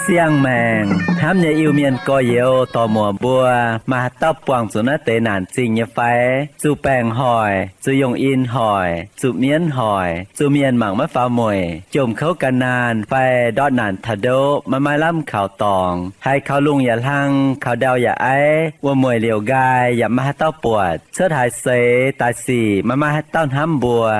Siang-maengc hnamv nyei Iu-Mienh gorx-youz dorc-muoc mbuo, maaih haaix dauh buangh zuqc naaiv deix naanc zingh nyei fai? Zuqc baengc hoic, zuqc yongh in hoic, zuqc mienv hoic, zuqc mienh mangc maiv faaux mueic, jomc kouv gan naanh fai ndortv naanc taux ndoqv maiv maaih lamh kaux dorngx, haiz kaux lungh yaac hlang, kaux ndau yaac aiv, wuom-mueic liouc nqaai yaac maiv maaih haaix dauh buatc, cuotv haaix seix daaih sic maiv maaih haaix dauh hnamv mbuo,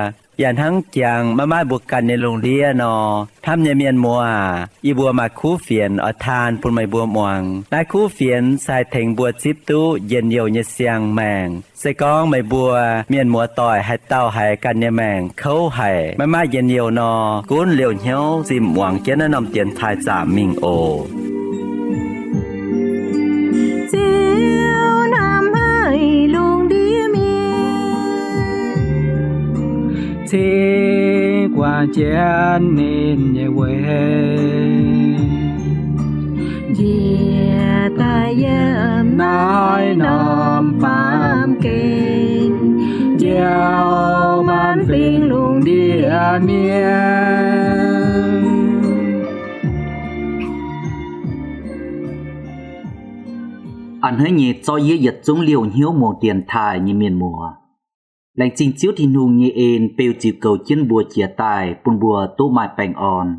yaac hnangv jangx maiv maaih mbuo ganh nyei lungh ndiev nor, hnamv nyei mienh muoz aac, yie mbuo maaih kuv fienx oix taan bun meih mbuo muangx. Naaiv kuv fienx se haih tengx mbuo zipv duqv njien-youh nyei siang-maengc. Se gorngv meih mbuo mienh muoz-doic haaix dauh haiz ganh nyei maengc kouv haic, maiv maaih njien-youh nor, gunv liouh hnyouv zinh muangx jienv naaiv norm dienx taaih zaamc mingh oc. Ziouv hnamv haic lungh ndiev mienh, cingx guangc jienv ninh nyei weic, njiec daaih yiem naaiv norm baamh gen, njoux maanc fingx lungh ndiev mienh. A'hneiv nyei zorqv yie yietc zungv liouh hnyouv muangx dienx taaih nyei mienh muoz, laengz zingh Ziouv Tin-Hungh nyei en beu ziux goux jienv mbuo jiex daaih bun mbuo duqv maaih baengh orn,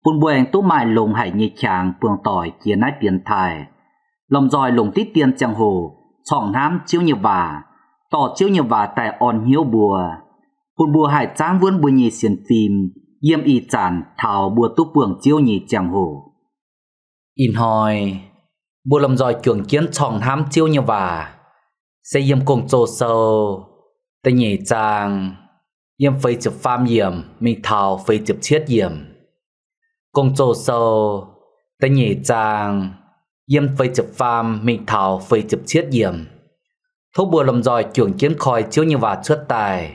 bun mbuo aengx duqv maaih longx haic nyei qangx buangh doic jiex naaiv dienx taaih, lomh nzoih longc diqv dien ziangh hoc corngh hnamv Ziouv nyei waac, dorh Ziouv nyei waac daaih orn hnyouv mbuo, bun mbuo haih zaangv wuonv mbuo nyei sienx fim yiem ih zanc taux mbuo duqv buangh Ziouv nyei ziangh hoc. Ih hnoi mbuo lomh nzoih juangc jienv corngh hnamv Ziouv nyei waac, se yiem Gong-Zoh Sou da'nyeic zaang, yiem feix ziepc faam yiemc mingh taux feix ziepc cietv yiemc. Gong-Zoh Sou da'nyeic zaang, yiem feix ziepc faam mingh taux feix ziepc cietv yiemc. Tov mbuo lomh nzoih juangc jienv koi Ziouv nyei waac cuotv daaih,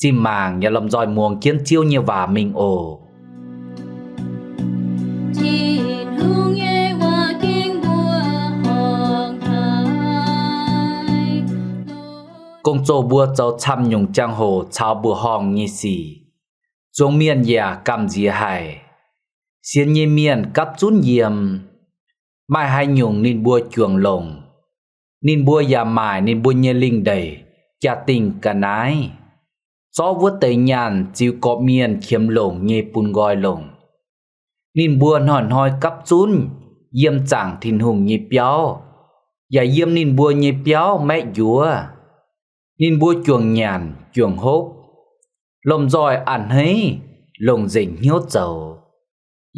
zinh mangc yaac lomh nzoih muangx jienv Ziouv nyei waac mingh oc. Tin-Hungh nyei waac ging mbuoqc horngh haic. Gong-zoh mbuo zoux camv nyungc ziangh hoc caux mbuoqc horngh nyei sic, zuangx mienh yaac gamh nziex haic. Sienx nyei mienh gapv zunv yiem, maaih haaix nyungc ninh mbuo juangc longc. Ninh mbuo yaac maaic ninh mbuo nyei lingh ndeic jaa-dingh ga'naaiv, zorqv wuov deix nyaanh ziux gorqv-mienh qiemx longc nyei bun nqoi longc. Ninh mbuo hnoi-hnoi gapv zunv yiem zaangc Tin-Hungh nyei biauv, yaac yiem ninh mbuo nyei biauv maeqv njuov. Ninh mbuo juangc nyanc juangc hopv, lomh nzoih a'hneiv longc nzengc hnyouv zoux,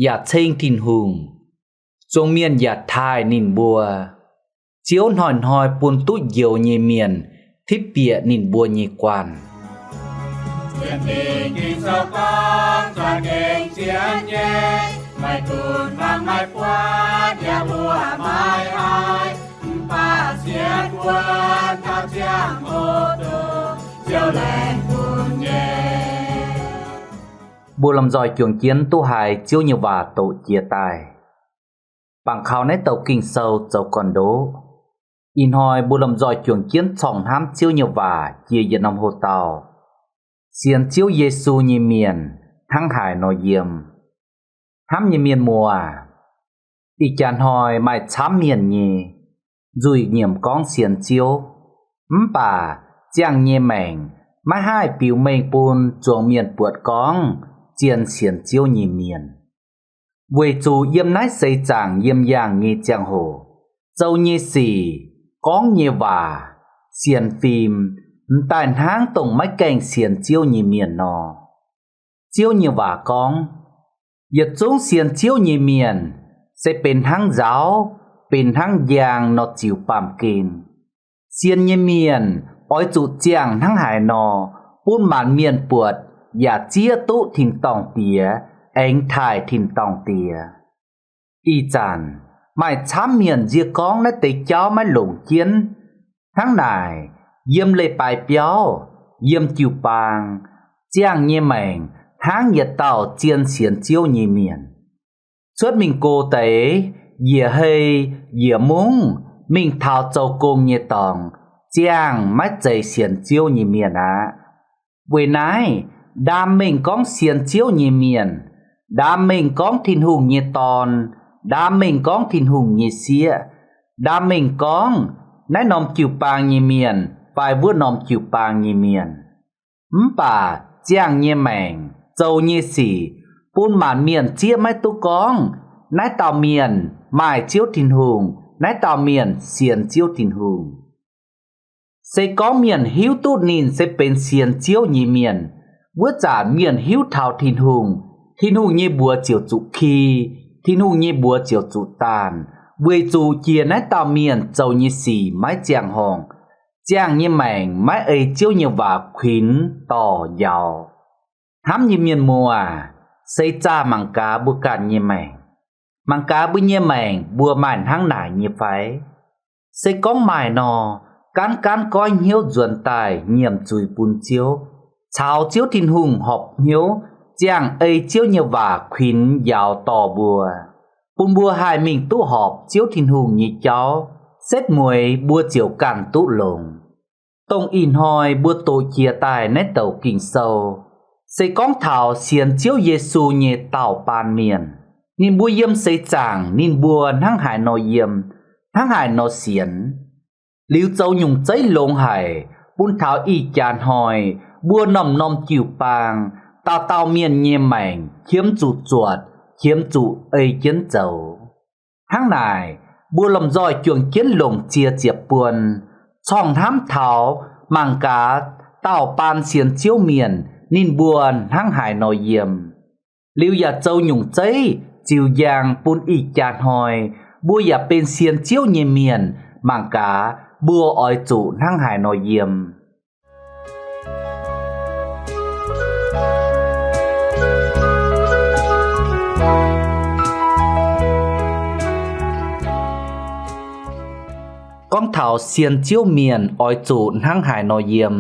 yaac ceng Tin-Hungh. Zuangx mienh yaac taaih ninh mbuo. Ziouv hnoi-hnoi bun duqv njoux nyei mienh tipv bieqc ninh mbuo nyei guanh. Mbuo lomh nzoih juangc jienv duqv haiz Ziouv nyei waac doqc jiex daaih. Bangc kaux naaiv douc Ging-Sou zoux gorn-ndoqv. Ih hnoi mbuo lomh nzoih juangc jienv corngh hnamv Ziouv nyei waac jiex yietc norm hoc-dauh, sienx Ziouv Yesu nyei mienh hnangv haaix nor yiem. Hnamv nyei mienh muoz aac, ih jaax hnoi maaih camv mienh nyei nzuih nyiemc gorngv sienx Ziouv, mv baac ziangh nyei maengc maiv haih biux mengh bun zuangx mienh buatc gorngv zien sienx Ziouv nyei mienh. Weic zuqc yiem naaiv seix zaangc yiem yaangh nyei ziangh hoc, zoux nyei sic, gorngv nyei waac, sienx fim, m'daaih hnangv dongh maiv gaengh sienx Ziouv nyei mienh nor. Ziouv nyei waac gorngv, yietc zungv sienx Ziouv nyei mienh se benx hnangv nzaaux, benx hnangv njang nor ziux baamh gen. Sienx nyei mienh oix zuqc ziangh hnangv haaix nor, bun maanc mienh buatc yaac zieqv duqv tin-dorngh Diex, aengx taaih tin-dorngh Diex. Ih zanc maaih camv mienh nzie gorngv naaiv deix jauv maiv longc jienv. Hnangv naaic, yiem leiz-baaix biauv, yiem jiu-baang, ziangh nyei maengc hnangv yietc dauh zien sienx Ziouv nyei mienh. cuotv mingh go deix, njiec hei, njiec mungv, mingh taux zoux gong nyei dorngx, ziangh maiv zeiz sienx Ziouv nyei mienh aqv. Weic naaiv, ndaam mengh gorngv sienx Ziouv nyei mienh, ndaam mengh gorngv Tin-Hungh nyei Dorn, ndaam mengh gorngv Tin-Hungh nyei sieqv, ndaam mengh gorngv naaiv norm jiu-baang nyei mienh fai wuov norm jiu-baang nyei mienh. Mv baac ziangh nyei maengc, zoux nyei sic, bun maanc mienh zieqv maiv duqv gorngv naaiv dauh mienh maaih Ziouv Tin-Hungh, naaiv dauh mienh sienx Ziouv Tin-Hungh. Se gorngv mienh hiuv duqv ninh se benx sienx Ziouv nyei mienh, wuov zanc mienh hiuv taux Tin-Hungh, Tin-Hungh nyei mbuox ziouc zuqc ki, Tin-Hungh nyei mbuox ziouc zuqc daanh, weic zuqc jiex naaiv dauh mienh zoux nyei sic maiv ziangh horngh, ziangh nyei maengc maiv ei Ziouv nyei waac kuinx dorh njaaux. Hnamv nyei mienh muoz, seix zaah mangc gaax mbuo ganh nyei maengc. Mangc gaax mbuo nyei maengc mbuo maaih hnangv naaic nyei fai? Se gorngv maaih nor, gaanv gaanv goiv hnyouv nzuonx daaih nyiemc zuiz bun Ziouv, caux Ziouv Tin-Hungh horpc hnyouv, ziangh ei Ziouv nyei waac kuinx njaaux dorh mbuo, bun mbuo haih mingh duqv horpc Ziouv Tin-Hungh nyei jauv, setv mueiz mbuo ziouc ganh duqv longx. Dongh ih hnoi mbuo doqc jiex daaih naaiv douc Ging-Sou, se gorngv taux sienx Ziouv Yesu nyei daauh baan mienh. Ninh mbuo yiem seix zaangc ninh mbuo hnangv haaix nor yiem, hnangv haaix nor sienx, liuz zoux nyungc zeiv longx haic, bun taux ih jaax hnoi mbuo norm-norm jiu-baang, dauh dauh mienh nyei maengc qiemx zuqc zuotc, qiemx zuqc ei jienv zoux. Hnangv naaic, mbuo lomh nzoih juangc jienv longc ziex ziepc buon corngh hnamv taux mangc gaax dauh baan sienx Ziouv mienh ninh mbuo hnangv haaix nor yiem, liuz yaac zoux nyungc zeiv ziux njang bun ih jaax hnoi mbuo yaac benx sienx Ziouv nyei mienh mangc gaax mbuo oix zuqc hnangv haaix nor yiem. Gorngv taux sienx Ziouv mienh oix zuqc hnangv haaix nor yiem,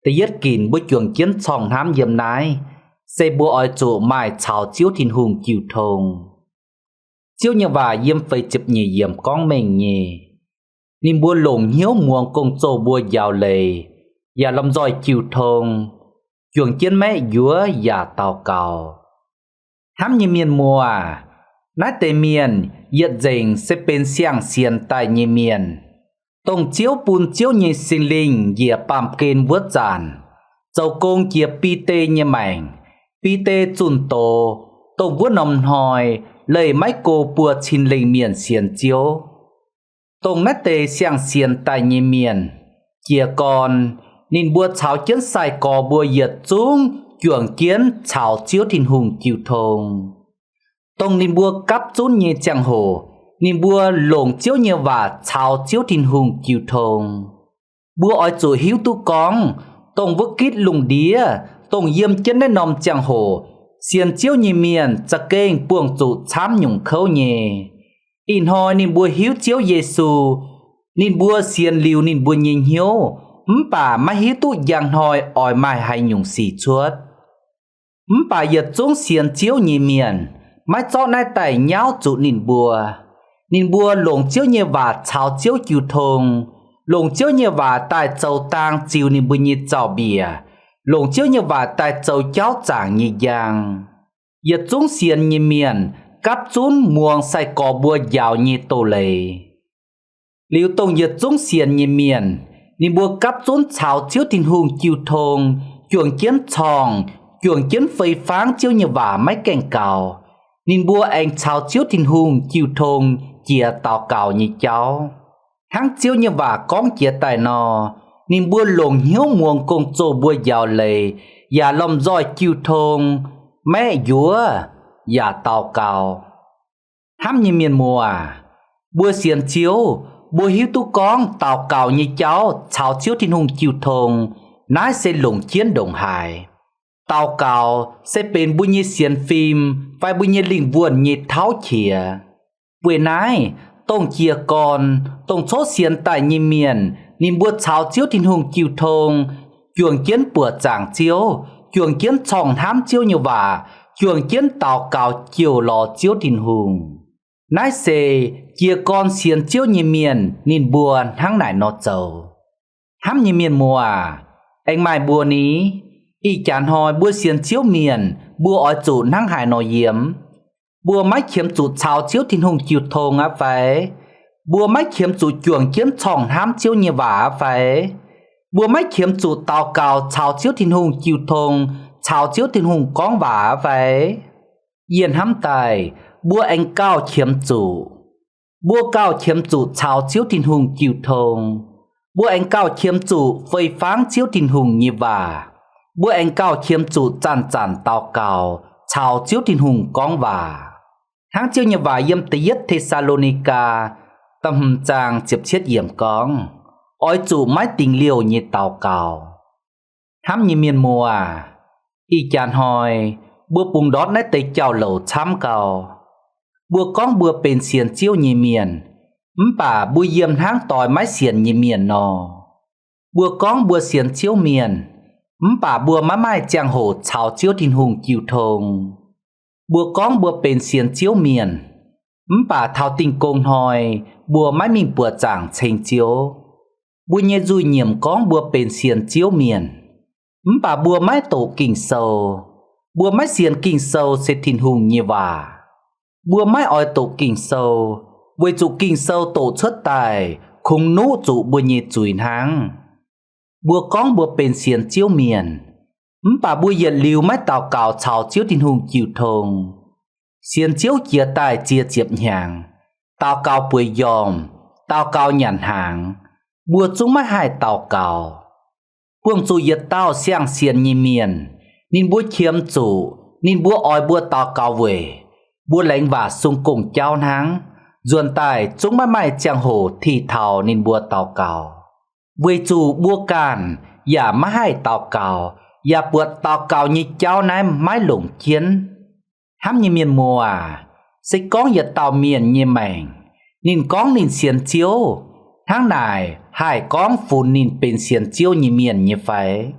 da'yietv ginc mbuo juangc jienv corngh hnamv yiem naaiv, se mbuo oix zuqc maaih caux Ziouv Tin-Hungh jiu tong. Ziouv nyei waac yiem feix ziepc nyeic yiemc gorngv mengh nyei, ninh mbuo longc hnyouv muangx gong-zoh mbuo njaaux leiz, yaac lomh nzoih jiu tong, juangc jienv maeqv njuov yaac daux gaux. Hnamv nyei mienh muoz, naaiv deix mienh yietc nzengc se benx siang-sienx daaih nyei mienh, dongh Ziouv bun Ziouv nyei Singx Lingh njiec baamh gen wuov zanc, zoux gong jiex Bide nyei maengc. Bide zunh doz, dongh wuov norm hnoi leih maiv go buo cin lengh mienh sienx Ziouv. Dongh naaiv deix siang-sienx daaih nyei mienh, jiez gorn, ninh mbuo caux jienv sai-gorx mbuo yietc zungv juangc jienv caux Ziouv Tin-Hungh jiu tong. Dongh ninh mbuo gapv zunv nyei ziangh hoc, ninh mbuo longc Ziouv nyei waac caux Ziouv Tin-Hungh jiu tong. Mbuo oix zuqc hiuv duqv gorngv, dongh wuov gitv lungh ndiev, dongh yiem jienv naaiv norm ziangh hoc, sienx Ziouv nyei mienh za'gengh buangh zuqc camv nyungc kouv nyei. Ih hnoi ninh mbuo hiuv Ziouv Yesu, ninh mbuo sienx liuz ninh mbuo nyei hnyouv, mv baac maiv hiuv duqv njang hnoi oix maaih haaix nyungc sic cuotv. Mv baac yietc zungv sienx Ziouv nyei mienh, maiv zorqv naaiv daaih nyauv zuqc ninh mbuo. Ninh mbuo longc Ziouv nyei waac caux Ziouv jiu tong, longc Ziouv nyei waac daaih zoux dang ziux ninh mbuo nyei zaux-mbiec, longc Ziouv nyei waac daaih zoux jauv zaangc nyei njang. Yietc zungv sienx nyei mienh gapv zunv muangx sai-gorx mbuo njaaux nyei doz-leiz. Liuz dongh yietc zungv sienx nyei mienh, ninh mbuo gapv zunv caux Ziouv Tin-Hungh jiu tong, juangc jienv corngh, juangc jienv fei fangv Ziouv nyei waac maiv gaengh gaux. Ninh mbuo aengx caux Ziouv Tin-Hungh jiu tong jiex daux gaux nyei jauv. Hnangv Ziouv nyei waac gorngv jiex daaih nor, ninh mbuo longc hnyouv muangx gong-zoh mbuo njaaux leiz, yaac lomh nzoih jiu tong, maeqv njuov, yaac daux gaux. Hnamv nyei mienh muoz, mbuo sienx Ziouv, mbuo hiuv duqv gorngv daux gaux nyei jauv caux Ziouv Tin-Hungh jiu tong, naaiv se longc jienv ndongc haaix. Daux gaux se benx mbuo nyei sienx fim fai mbuo nyei lingh wuonh nyei tauv qiex. Weic naaiv, dongh jiez gorn, dongh coqv sienx daaih nyei mienh, ninh mbuo caux Ziouv Tin-Hungh jiu tong, juangc jienv buoqc zaangc Ziouv, juangc jienv corngh hnamv Ziouv nyei waac, juangc jienv daux gaux jouh lorz Ziouv Tin-Hungh. Naaiv se jiez gorn sienx Ziouv nyei mienh ninh mbuo hnangv naaic nor zoux. Hnamv nyei mienh muoz aac, aengx maaih mbuo ni? Ih jaax hnoi mbuo sienx Ziouv mienh, mbuo oix zuqc hnangv haaix nor yiem? Mbuo maiv qiemx zuqc caux Ziouv Tin-Hungh jiu tong aqv fai? Mbuo maiv qiemx zuqc juangc jienv corngh hnamv Ziouv nyei waac aqv fai? Mbuo maiv qiemx zuqc daux gaux caux Ziouv Tin-Hungh jiu tong, caux Ziouv Tin-Hungh gorngv waac aqv fai? Yie hnamv daaih, mbuo aengx gauh qiemx zuqc. Mbuo gauh qiemx zuqc caux Ziouv Tin-Hungh jiu tong. Mbuo aengx gauh qiemx zuqc fei fangv Ziouv Tin-Hungh nyei waac. Mbuo aengx gauh qiemx zuqc zanc-zanc daux gaux caux Ziouv Tin-Hungh gorngv waac. Hnangv Ziouv nyei waac yiem Da'yietv Te^saa^lo^ni^gaa da'hmz zaang ziepc cietv yiemc gorngv, oix zuqc maiv dingc liouh nyei daux gaux. Hnamv nyei mienh muoz aac, ih jaax hnoi mbuo bungx ndortv naaiv deix jauv-louc camv gau. Mbuo gorngv mbuo benx sienx Ziouv nyei mienh, mv baac mbuo yiem hnangv doix maiv sienx nyei mienh nor. Mbuo gorngv mbuo sienx Ziouv mienh, mv baac mbuo maiv maaih ziangh hoc caux Ziouv Tin-Hungh jiu tong. Mbuo gorngv mbuo benx sienx Ziouv mienh, mv baac taux Dingh Gong Hnoi mbuo maiv mingh buoqc zaangc ceng Ziouv. Mbuo nyei nzuih nyiemc gorngv mbuo benx sienx Ziouv mienh, mv baac mbuo maiv doqc Ging-Sou. Mbuo maiv sienx Ging-Sou se Tin-Hungh nyei waac. Mbuo maiv oix doqc Ging-Sou, weic zuqc Ging-Sou doqc cuotv daaih kungx nuqv zuqc mbuo nyei zuiz hnangv. Mbuo gorngv mbuo benx sienx Ziouv mienh, mv baac mbuo yietc liuz maiv daux gaux caux Ziouv Tin-Hungh jiu tong. Sienx Ziouv jiex daaih ziex ziepc hnyangx, daux gaux bueix njormh, daux gaux nyanc hnaangx, mbuo zungv maiv haih daux gaux. Buangh zuqc yietc dauh siang-sienx nyei mienh, ninh mbuo qiemx zuqc, ninh mbuo oix mbuo daux gaux weic, mbuo laengz waac sung gong jauv hnangv, nzuonx daaih zungv maiv maaih ziangh hoc tih taux ninh mbuo daux gaux. Weic zuqc mbuo ganh yaac maiv haih daux gaux, yaac buatc daux gaux nyei jauv naaiv maiv longc jienv. Hnamv nyei mienh muoz aac, se gorngv yietc dauh mienh nyei maengc, ninh gorngv ninh sienx Ziouv, hnangv naaic haih gorngv funx ninh benx sienx Ziouv nyei mienh nyei fai?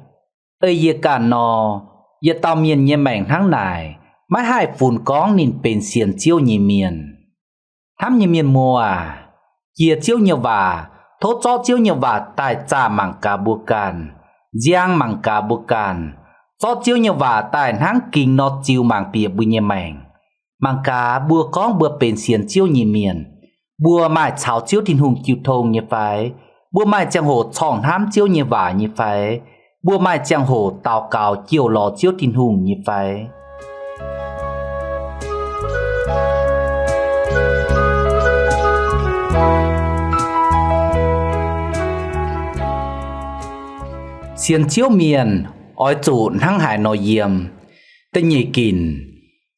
Ei yie ganh nor, yietc dauh mienh nyei maengc hnangv naaic maiv haih funx gorngv ninh benx sienx Ziouv nyei mienh. Hnamv nyei mienh muoz aac, jiex Ziouv nyei waac, tov zorqv Ziouv nyei waac daaih zaah mangc gaax mbuo ganh, nziang mangc gaax mbuo ganh, zorqv Ziouv nyei waac daaih hnangv gingx nor ziux mangc bieqc mbuo nyei maengc. Mangc gaax mbuo gorngv mbuo benx sienx Ziouv nyei mienh, mbuo maaih caux Ziouv Tin-Hungh jiu tong nyei fai? Mbuo maaih ziangh hoc corngh hnamv Ziouv nyei waac nyei fai? Mbuo maaih ziangh hoc daux gaux jouh lorz Ziouv Tin-Hungh nyei fai? Sienx Ziouv mienh oix zuqc hnangv haaix nor yiem? Da'nyeic ginc,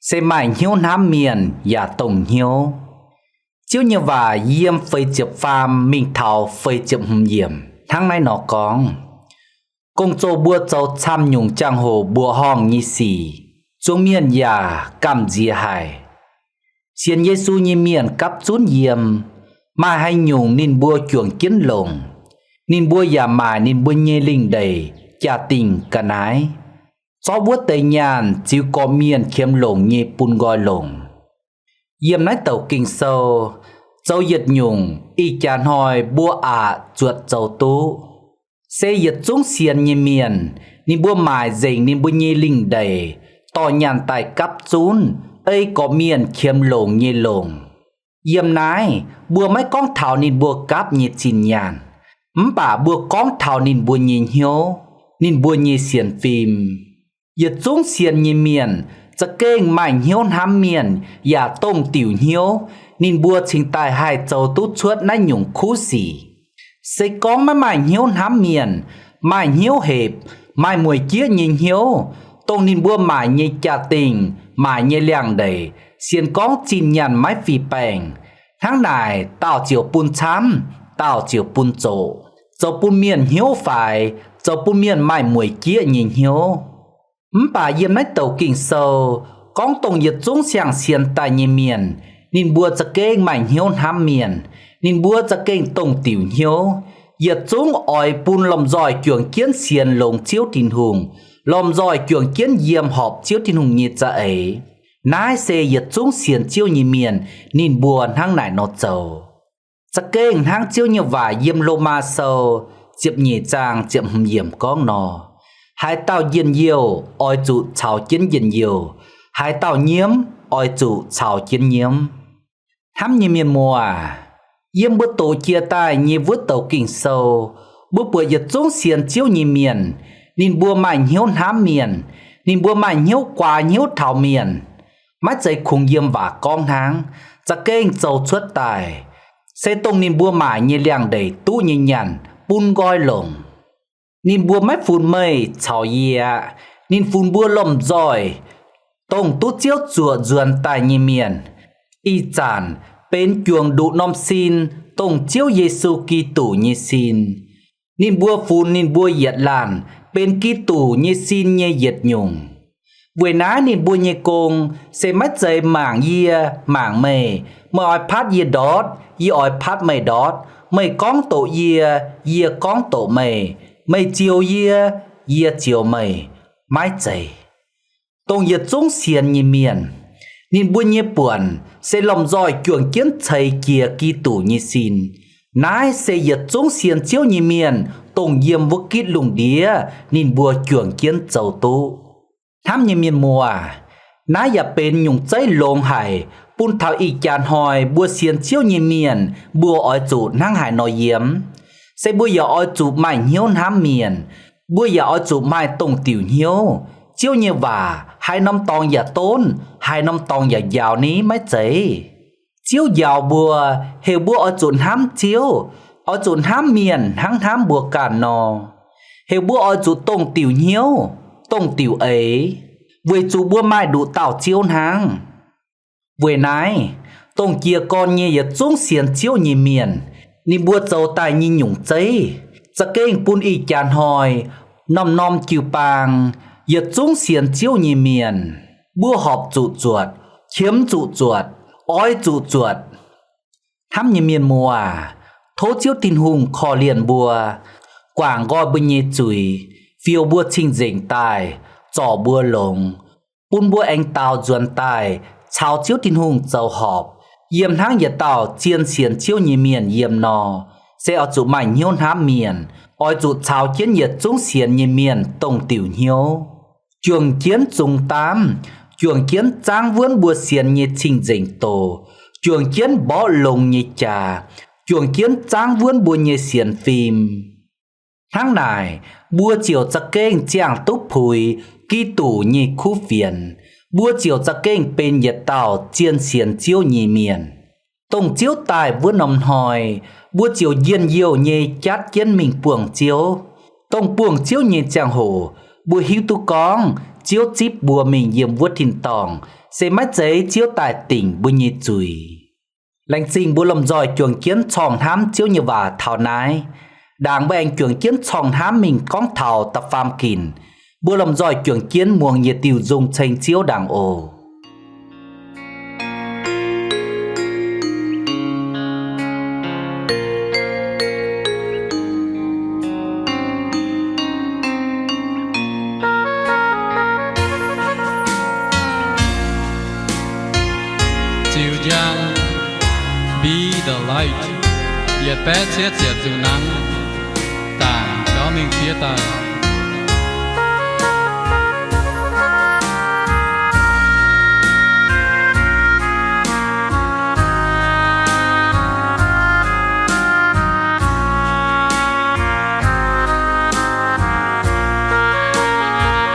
se maaih hnyouv hnamv mienh yaac dongh hnyouv. Ziouv nyei waac yiem feix ziepc faam mingh taux feix ziepc hmz yiemc hnangv naaiv nor gorngv, Gong-zoh mbuo zoux camv-nyungc jangx-hoc mbuoqc horngh nyei sic, zuangx mienh yaac gamh nziex haic. Sienx Yesu nyei mienh gapv zunv yiem, maaih haaix nyungc ninh mbuo juangc jienv longc. Ninh mbuo yaac maaic ninh mbuo nyei lingh ndeic jaa-dingh ga'naaiv, zorqv wuov deix nyaanh ziux gorqv-mienh qiemx longc nyei bun nqoi longc. Yiem naaiv douc Ging-Sou, zoux yietc nyungc ih jaax hnoi mbuo aqc zuotc zoux duqv. Se yietc zungv sienx nyei mienh, ninh mbuo maaic nzengc ninh mbuo nyei lingh ndeic, dorh nyaanh daaih gapv zunv, ei gorqv-mienh qiemx longc nyei longc. Yiem naaiv mbuo maiv gorngv taux ninh mbuo gapv nyei zinh nyaanh, mv baac mbuo gorngv taux ninh mbuo nyei hnyouv, ninh mbuo nyei sienx fim. Yietc zungv sienx nyei mienh za'gengh maaih hnyouv hnamv mienh yaac dongh diuc hnyouv, ninh mbuo cingx daaih haih zoux duqv cuotv naaiv nyungc kuv sic. Se gorngv maiv maaih hnyouv hnamv mienh, maaih hnyouv hepc, maaih mueic jieqv nyei hnyouv, dongh ninh mbuo maaic nyei jaa-dingh, maaic nyei liangx-ndeic, sienx gorngv zinh nyaanh maiv fih baengh, hnangv naaic dauh ziouc bun camv, dauh ziouc bun zoqc, zoux bun mienh hnyouv faix, zoux bun mienh maaih mueic jieqv nyei hnyouv. Mv baac yiem naaiv douc Ging-Sou gorngv dongh yietc zungv siang-sienx daaih nyei mienh, ninh mbuo za'gengh maaih hnyouv hnamv mienh, ninh mbuo za'gengh dongh diuc hnyouv, yietc zungv oix bun lomh nzoih juangc jienv sienx longx Ziouv Tin-Hungh, lomh nzoih juangc jienv yiem horpc Ziouv Tin-Hungh nyei za'eix. Naaiv se yietc zungv sienx Ziouv nyei mienh ninh mbuo hnangv naaic nor zoux. Za'gengh hnangv Ziouv nyei waac yiem Lomaa Sou ziepc nyeic zaang ziepc hmz yiemc gorngv nor, haaix dauh njien-youh oix zuqc caux jienv njien-youh, haaix dauh nyiemv oix zuqc caux jienv nyiemv. Hnamv nyei mienh muoz, yiem mbuo doqc jiex daaih nyei wuov douc Ging-Sou, mbuo buatc yietc zungv sienx Ziouv nyei mienh, ninh mbuo maaih hnyouv hnamv mienh, ninh mbuo maaih hnyouv guaax hnyouv taux mienh, maiv zeiz kungx yiem waac gorngv hnangv, za'gengh zoux cuotv daaih, se dongh ninh mbuo maaic nyei liangx-ndeic duqv nyei nyanc bun nqoi longc. Ninh mbuo maiv funx meih caux yie aqv. Ninh funx mbuo lomh nzoih dongh duqv Ziouv zuoqc nzuonx daaih nyei mienh, ih zanc benx juangc nduqc norm sin, dongh Ziouv Yesu Giduc nyei sin. Ninh mbuo funx ninh mbuo yietc laanh benx Giduc nyei sin nyei yietc nyungc. Weic naaiv ninh mbuo nyei gong se maiv zeiz mangc yie mangc meih, meih oix patv yie ndortv, yie oix patv meih ndortv, meih gorngv doqc yie, yie gorngv doqc meih, meih zioux yie, yie zioux meih. Maiv zeiz. Dongh yietc zungv sienx nyei mienh, ninh mbuo nyei buonc se lomh nzoih juangc jienv ceix jiez Giduc nyei sin. Naaiv se yietc zungv sienx Ziouv nyei mienh dongh yiem wuov gitv lungh ndiev ninh mbuo juangc jienv zoux duqv. Hnamv nyei mienh muoz, naaiv yaac benx nyungc zeiv longx haic bun taux ih jaax hnoi mbuo sienx Ziouv nyei mienh mbuo oix zuqc hnangv haaix nor yiem. Se mbuo yaac oix zuqc maaih hnyouv hnamv mienh. Mbuo yaac oix zuqc maaih dongh diuc hnyouv. Ziouv nyei waac haaix norm dorngx yaac donv, haaix norm dorngx yaac njaaux ni, maiv zeiz. Ziouv njaaux mbuo, heuc mbuo oix zuqc hnamv Ziouv, oix zuqc hnamv mienh hnangv hnamv mbuo ganh nor. Heuc mbuo oix zuqc dongh diuc hnyouv, dongh diuc eix, weic zuqc mbuo maaih nduqc dauh Ziouv hnangv. Weic naaiv, dongh jiez gorn nyei yietc zungv sienx Ziouv nyei mienh, ninh mbuo zoux daaih nyei nyungc zeiv, za'gengh bun ih jaax hnoi norm-norm jiu-baang, yietc zungv sienx Ziouv nyei mienh, mbuo horpc zuqc zuotc, qiemx zuqc zuotc, oix zuqc zuotc. Hnamv nyei mienh muoz, tov Ziouv Tin-Hungh korv-lienh mbuo, guangc nqoi mbuo nyei zuiz, fioux mbuo cing-nzengc daaih, zorc mbuo longx, bun mbuo aengx daaux nzuonx daaih caux Ziouv Tin-Hungh zoux horpc, yiem hnangv yietc dauh zien sienx Ziouv nyei mienh yiem nor. Se oix zuqc maaih hnyouv hnamv mienh, oix zuqc caux jienv yietc zungv sienx nyei mienh dongh diuc hnyouv, juangc jienv zungx daamv, juangc jienv zaangv wuonv mbuo sienx nyei cing-nzengc doz, juangc jienv mborqv longx nyei jaax, juangc jienv zaangv wuonv mbuo nyei sienx fim. Hnangv naaic, mbuo ziouc za'gengh ziangh duqv puix Giduc nyei kuv fienx. Mbuo ziouc za'gengh benx yietc dauh zien sienx Ziouv nyei mienh. Dongh Ziouv daaih wuov norm hnoi, mbuo ziouc njien-youh nyei jatv jienv mingh buangh Ziouv. Dongh buangh Ziouv nyei ziangh hoc, mbuo hiuv duqv gorngv Ziouv zipv mbuo mingh yiem wuov tin-dorngh, se maiv zeiz Ziouv daaih dingc mbuo nyei zuiz. Laengz zingh mbuo lomh nzoih juangc jienv corngh hnamv Ziouv nyei waac taux naaiv. Ndaangc mbuo aengx juangc jienv corngh hnamv mingh gorngv taux da'faam ginc. Mbuo lomh nzoih juangc jienv muangx yietc diuh nzung ceng Ziouv ndaangc oc. Ziux njang, be the light, yietc baeqv cietv ziepc nzunc nangv, dangc gauv mingh fiev daaih.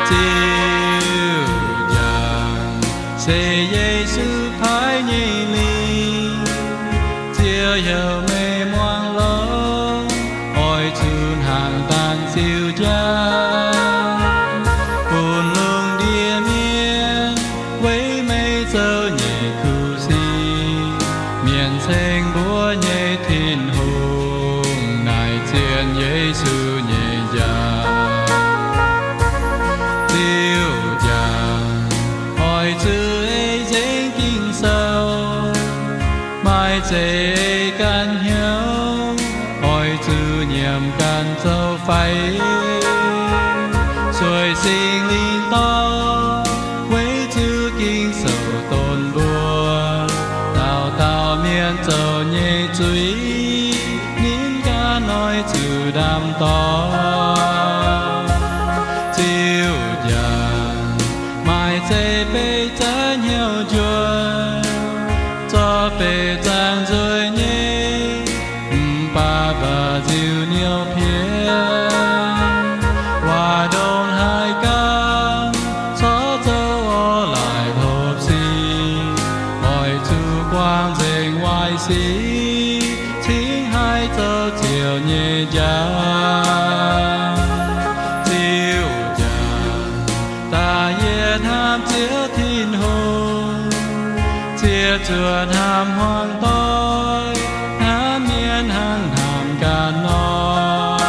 Ziux njang, se Yesu paaiv nyei lingh. Ziouv heuc meih muangx longx, oix zuqc hnangv dangh ziux njang, bun lungh ndiev mienh weic meih zoux nyei kuv sic. Mienh ceng mbuo nyei Tin-Hungh naaic zien Yesu nyei njang. Ziux njang, oix zuqc ei nzengc Ging-Sou, maaih zeiz ei ganh hnyouv, oix zuqc nyiemc ganh zoux faix. Sueih Singx Lingh dorh, weic zuqc Ging-Sou donx mbuo, dauh dauh mienh zoux nyei zuiz, ninh ganh oix zuqc ndaam-dorngx. Ziouv njaaux, maaih zeiv-beiv za'hnyouv njuov, zorqv beiv zaangc nzueic nyei, mv baac mbaaux nziuh niouv piex. Waac ndongc haaix gaamv, corc zoux orv laaic hopv sic, oix zuqc guangc nzengc waaic sic, cingx haih zoux Ziouv nyei njang. Ziouv njang, da'yietv hnamv Ziouv Tin-Hungh, ziec zuoqc hnamv hmuangx doic, hnamv mienh hnangv hnamv ganh nor,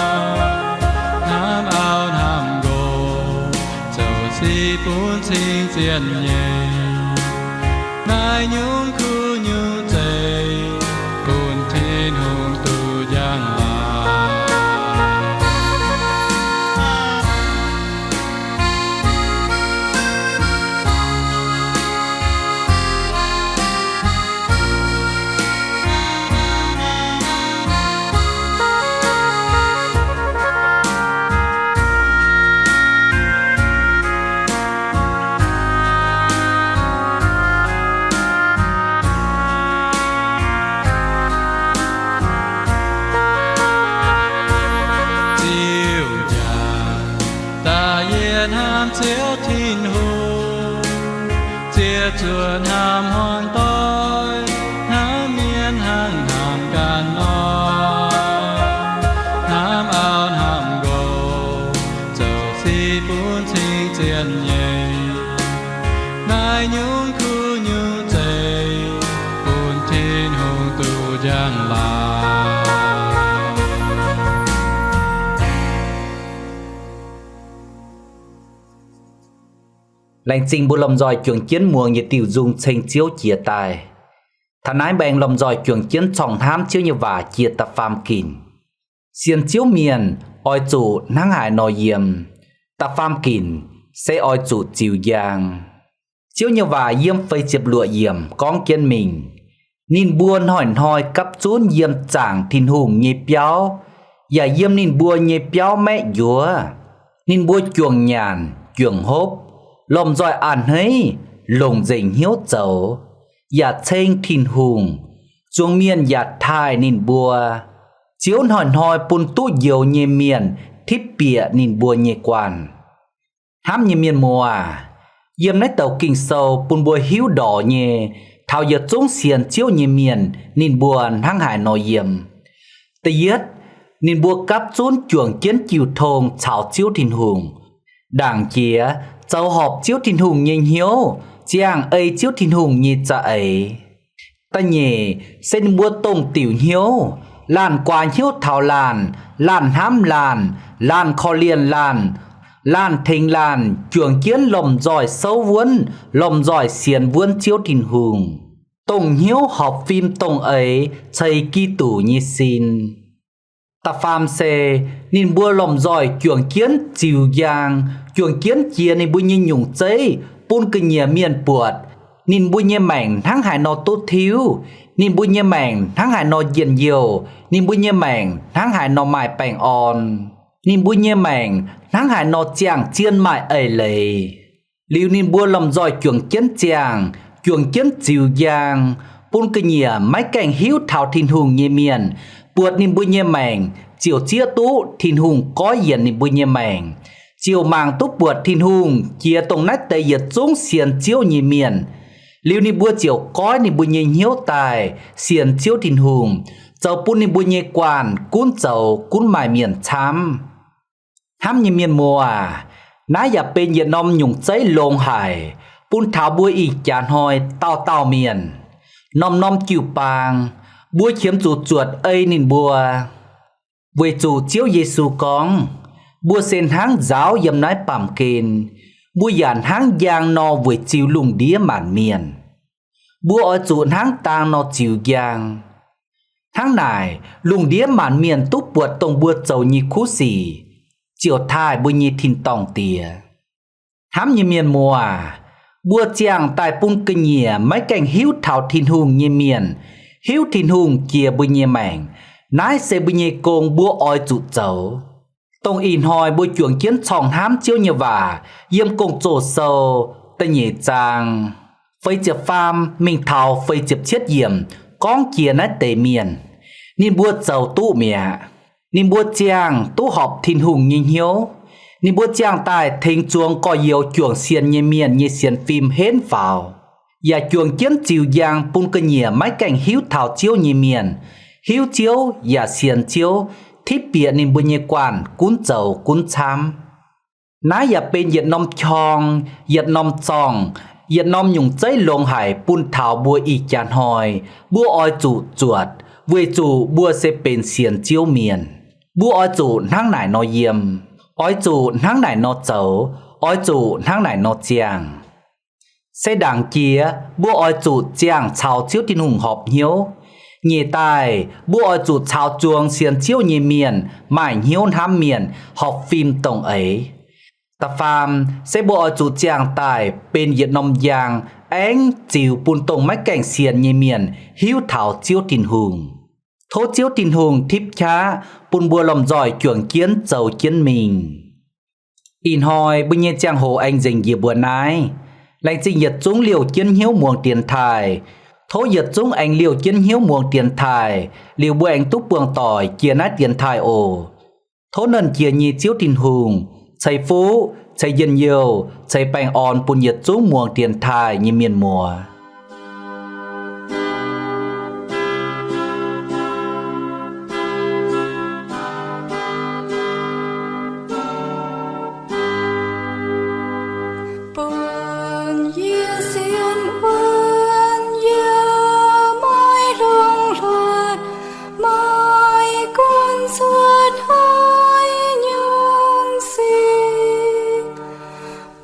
hnamv auv hnamv nqox, zoux sic bun cing zien nyei. Naaiv nyungc kuv nyungc zeiv, bun Tin-Hungh duqv njang-laangc. Ziouv njang, da'yietv hnamv Ziouv Tin-Hungh, ziec zuoqc hnamv hmuangx doic, hnamv mienh hnangv hnamv ganh nor, hnamv auv hnamv nqox, zoux sic bun cing zien nyei. Naaiv nyungc kuv nyungc zeiv, bun Tin-Hungh duqv njang-laangc. Laengz zingh mbuo lomh nzoih juangc jienv muangx yietc diuh nzung ceng Ziouv jiex daaih. Taux naaiv mbaengx lomh nzoih juangc jienv corngh hnamv Ziouv nyei waac jiex da'faam ginc. Sienx Ziouv mienh oix zuqc hnangv haaix nor yiem? Da'faam ginc se oix zuqc ziux njang. Ziouv nyei waac yiem feix ziepc luoqc yiemc gorngv jienv mingh, ninh mbuo hnoi-hnoi gapv zunv yiem zaangc Tin-Hungh nyei biauv, yaac yiem ninh mbuo nyei biauv maeqv njuov. Ninh mbuo juangc nyanc, juangc hopv, lomh nzoih a'hneiv, longc nzengc hnyouv zoux, yaac ceng Tin-Hungh. Zuangx mienh yaac taaih ninh mbuo. Ziouv hnoi-hnoi bun duqv njoux nyei mienh tipv bieqc ninh mbuo nyei guanh. Hnamv nyei mienh muoz aac, yiem naaiv douc Ging-Sou bun mbuo hiuv ndorx nyei, taux yietc zungv sienx Ziouv nyei mienh ninh mbuo hnangv haaix nor yiem. Da'yietv, ninh mbuo gapv zunv juangc jienv jiu tong caux Ziouv Tin-Hungh, ndaangc jiex zoux horpc Ziouv Tin-Hungh nyei hnyouv, ziangh ei Ziouv Tin-Hungh nyei za'eix. Da'nyeic se ninh mbuo dongh diuc hnyouv, laanh guaax hnyouv taux laanh, laanh hnamv laanh, laanh korv-lienh laanh, laanh tengx laanh juangc jienv lomh nzoih souv wuonv, lomh nzoih sienx wuonv Ziouv Tin-Hungh, dongh hnyouv horpc fim dongh eix ceix Giduc nyei sin. Da'faam se ninh mbuo lomh nzoih juangc jienv ziux njang, juangc jienv jiex ninh mbuo nyei nyungc zeiv bun ga'nyiec mienh buatc ninh mbuo nyei maengc hnangv haaix nor duqv tiuv, ninh mbuo nyei maengc hnangv haaix nor njien-youh, ninh mbuo nyei maengc hnangv haaix nor maaih baengh orn, ninh mbuo nyei maengc hnangv haaix nor ziangh zien maaih eix leiz. Liuz ninh mbuo lomh nzoih juangc jienv ziangh, juangc jienv ziux njang, bun ga'nyiec maiv gaengh hiuv taux Tin-Hungh nyei mienh buatc ninh mbuo nyei maengc ziouc zieqv duqv Tin-Hungh goiv yienc ninh mbuo nyei maengc, ziouc mangc duqv buatc Tin-Hungh jiex dongh naaiv deix yietc zungv sienx Ziouv nyei mienh. Liuz ninh mbuo ziouc goiv ninh mbuo nyei hnyouv daaih sienx Ziouv Tin-Hungh, zoux bun ninh mbuo nyei guanh gunv zoux gunv maaih mienh camv. Hnamv nyei mienh muoz aac, naaiv yaac benx yietc norm nyungc zeiv longx haic bun taux mbuo ih jaax hnoi dauh dauh mienh. Norm-norm jiu-baang, mbuo qiemx zuqc zuotc ei ninh mbuo. Weic zuqc Ziouv Yesu gorngv, mbuo se hnangv nzaaux yiem naaiv baamh gen, mbuo yaac hnangv njang nor weic ziux lungh ndiev maanc mienh. Mbuo oix zuqc hnangv dang nor ziux njang. Hnangv naaic, lungh ndiev maanc mienh duqv buatc dongh mbuo zoux nyei kuv sic, ziouc taaih mbuo nyei tin-dorngh Diex. Hnamv nyei mienh muoz, mbuo ziangh daaih bun ga'nyiec maiv gaengh hiuv taux Tin-Hungh nyei mienh hiuv Tin-Hungh jiex mbuo nyei maengc. Naaiv se mbuo nyei gong, mbuo oix zuqc zoux. Dongh ih hnoi mbuo juangc jienv corngh hnamv Ziouv nyei waac yiem Gong-Zoh Sou da'nyeic zaang feix ziepc faam mingh taux feix ziepc cietv yiemc gorngv jiex naaiv deix mienh. Ninh mbuo zoux duqv mi'aqv. Ninh mbuo ziangh duqv horpc Tin-Hungh nyei hnyouv. Ninh mbuo ziangh daaih tengx zuangx gorx-youz juangc sienx nyei mienh nyei sienx fim henv faaux, yaac juangc jienv ziux njang bun ga'nyiec maiv gaengh hiuv taux Ziouv nyei mienh hiuv Ziouv yaac sienx Ziouv, tipv bieqc ninh mbuo nyei guanh gunv zoux gunv camv. Naaiv yaac benx yietc norm qorng, yietc norm zorngh, yietc norm nyungc zeiv longx haic bun taux mbuo ih jaax hnoi. Mbuo oix zuqc zuotc, weic zuqc mbuo se benx sienx Ziouv mienh. Mbuo oix zuqc hnangv naaic nor yiem, oix zuqc hnangv naaic nor zoux, oix zuqc hnangv naaic nor ziangh. Se ndaangc jiex, mbuo oix zuqc ziangh caux Ziouv Tin-Hungh horpc hnyouv. Nyeic daaih, mbuo oix zuqc caux zuangx sienx Ziouv nyei mienh maaih hnyouv hnamv mienh, horpc fim dongh eix. Da'faam se mbuo oix zuqc ziangh daaih benx yietc norm njang, aengx ziux bun dongh maiv gaengh sienx nyei mienh hiuv taux Ziouv Tin-Hungh. Tov Ziouv Tin-Hungh tipv qaqv bun mbuo lomh nzoih juangc jienv zoux jienv mingh. Ih hnoi mbuo nyei ziangh hoc aengx nzengc njiec mbuo naaiv. Laengz zingh yietc zungv liouh jienv hnyouv muangx dienx taaih. Tov yietc zungv aengx liouh jienv hnyouv muangx dienx taaih, liuz mbuo aengx duqv buangh doic jiex naaiv dienx taaih oc. Tov Nernh Jiex nyei Ziouv Tin-Hungh ceix fuqv, ceix njien-youh, ceix baengh orn bun yietc zungv muangx dienx taaih nyei mienh muoz. Bun yie sienx wuonv, yie maiv lungh hluoqc, maiv gunv cuotv haaix nyungc sic,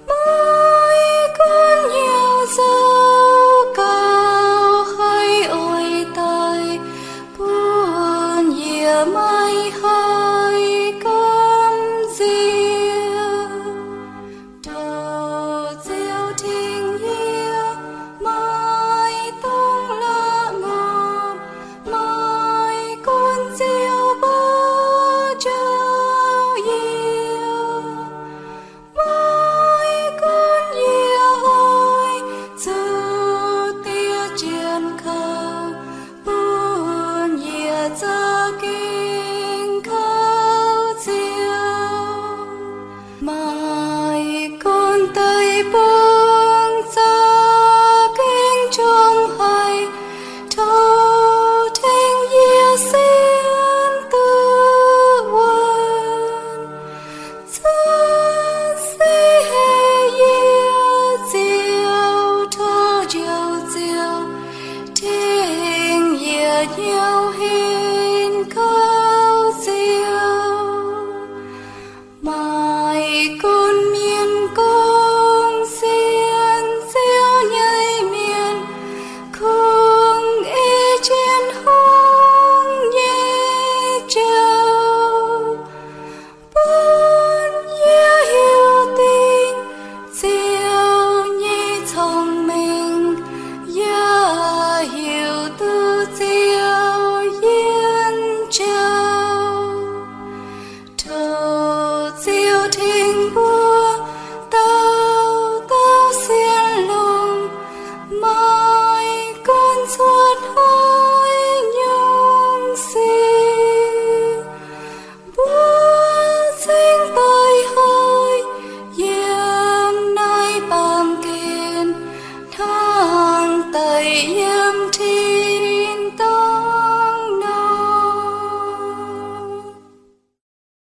maiv gunv hnyouv zoux gaux haiz oix daic, bun yie maiv haih gamh nziex. Tov Ziouv tengx yie, maiv dungx la'ngopv, maiv gunv Ziouv mbuox jauv yie, maiv gunv yie oix zuqc diev jienv kouv, bun yie za'gengh kouv Ziouv. Maiv gunv deic-bung za'gengh njongc haic, tov tengx yie sienx duqv wuonv. Cuotv seix heh yie Ziouv, tov Njoux Ziouv tengx yie hnyouv heh.